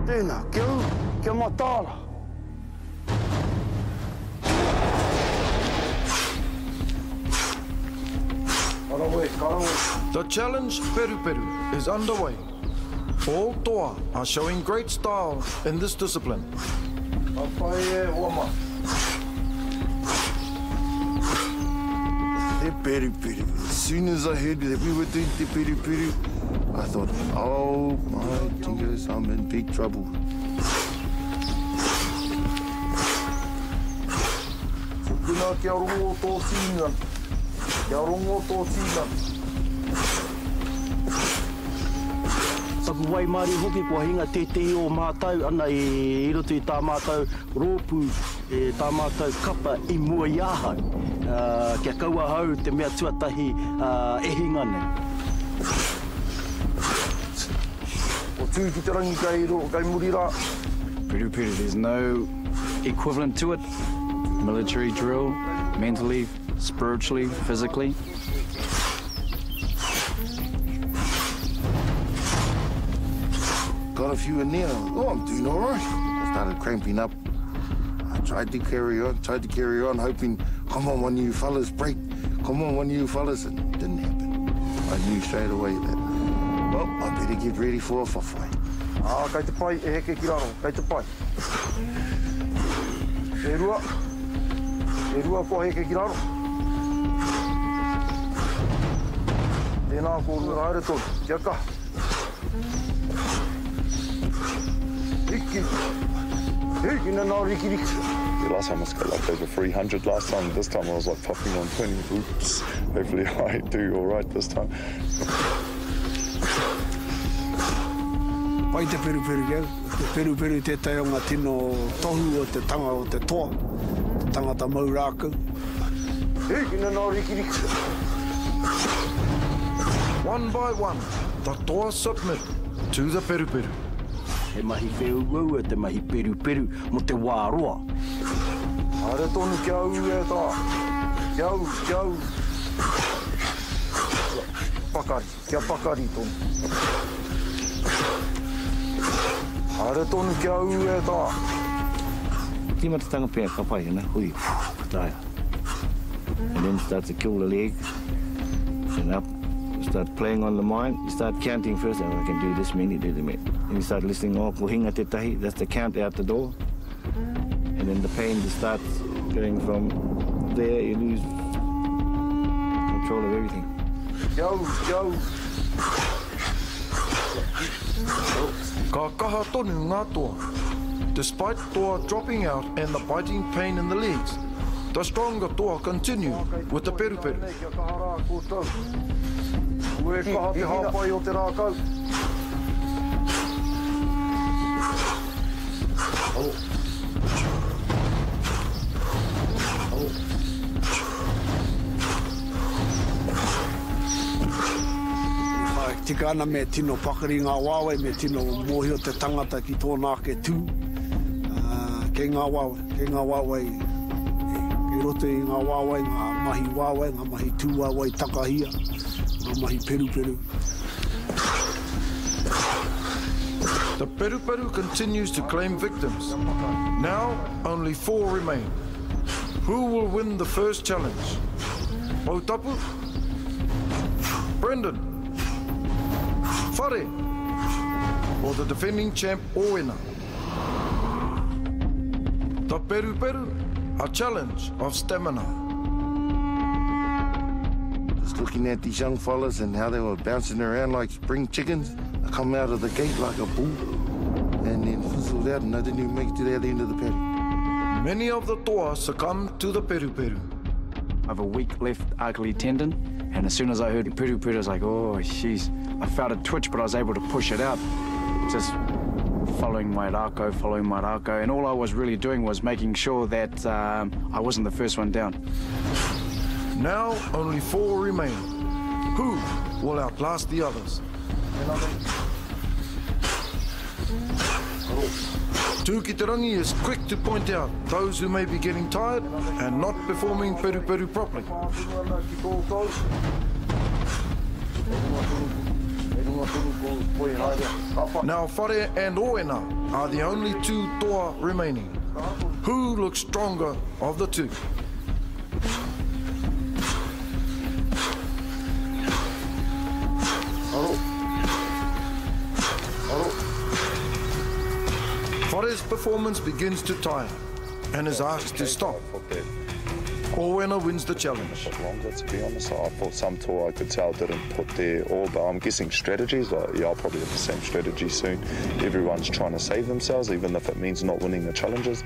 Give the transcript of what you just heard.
Tēnā, kia ū, kia mataara. Ka rawe, ka rawe. The challenge Peruperu is underway. All toa are showing great style in this discipline. Ka pai e hoa ma. Te Peruperu. As soon as I heard that we were doing Te Peruperu, I thought, oh my goodness, I'm in big trouble. Tukuna kia rongo tō tīna. Kia rongo tō tīna. Taku waimarie hoki kua hinga tētehi o mātou ana i roto i tā mātou rōpū, i tā mātou kapa i mua i ahau, kia kaua ahau te mea tuatahi e hinga nei. Ko Tū ki te rangi kei, kei muri rā. Peruperu, there's no equivalent to it. Military drill, mentally, spiritually, physically. Got a few in there. Oh, I'm doing all right. I started cramping up. I tried to carry on, tried to carry on, hoping, come on, one of you fellas, break. Come on, one of you fellas. And it didn't happen. I knew straight away that, well, I better get ready for a fight. Ah, kei te pai, e heke ki raro, kei te pai. E rua, e rua kua heke ki raro. Tēnā kōrua, haere tonu, kia kaha. Hiki, hiki na nā rikiriki. The last time I got like over 300 last time. This time I was like popping on 20. Oops. Hopefully I do all right this time. Pai te peruperu ki au. Te peruperu tētahi o ngā tino tohu o te tanga o te toa, te tangata mau rākau. Hīkina nā rikiriki. One by one, the toa submit to the peruperu. He mahi whēuaua te mahi peruperu mō te wā roa. Haere tonu kia ū e tā. Kia ū, kia ū. Pakari, kia pakari tonu. Haere tonu kia ū e tā. Tīmatatanga pea ka pai, ana, hui, ka taea. And then start to kill the leg, and up, start playing on the mind. You start counting first, oh, I can do this many, do the many. Then you start listening, oh, ko hinga tētahi, that's the count out the door. And then the pain just starts going from there, you lose control of everything. Kia ū, kia ū. Ka kaha tonu ngā toa. Despite toa dropping out and the biting pain in the legs, the stronger toa continue with the peruperu. Kia kaha rā koutou. Ue kaha te hāpai o te rākau. E tika ana me tino pakari ngā waewae, me tino mōhio te tangata ki tōna ake tū, kei ngā waewae, kei ngā waewae, kei roto i ngā waewae, ngā mahi waewae, ngā mahi tū waewae takahia, ngā mahi peruperu. The peruperu continues to claim victims. Now, only four remain. Who will win the first challenge? Mautapu? Brendan? Whare? Or the defending champ Owena? The peruperu, a challenge of stamina. Just looking at these young fellas and how they were bouncing around like spring chickens. I come out of the gate like a bull and then fizzled out and I didn't even make it to the other end of the paddock. Many of the toa succumbed to the peruperu. I have a weak left Achilles tendon, and as soon as I heard peruperu, I was like, oh, jeez. I felt a twitch, but I was able to push it out. Just following my rākau, following my rākau, and all I was really doing was making sure that I wasn't the first one down. Now, only four remain. Who will outlast the others? Tūkiterangi is quick to point out those who may be getting tired and not performing peruperu properly. Now Whare and Owena are the only two toa remaining. Who looks stronger of the two? Whare's performance begins to tire and is asked to stop. Owena wins the challenge. Longer, to be honest. I thought some tour I could tell didn't put their all, but I'm guessing strategies. Like, yeah, I'll probably have the same strategy soon. Everyone's trying to save themselves, even if it means not winning the challenges.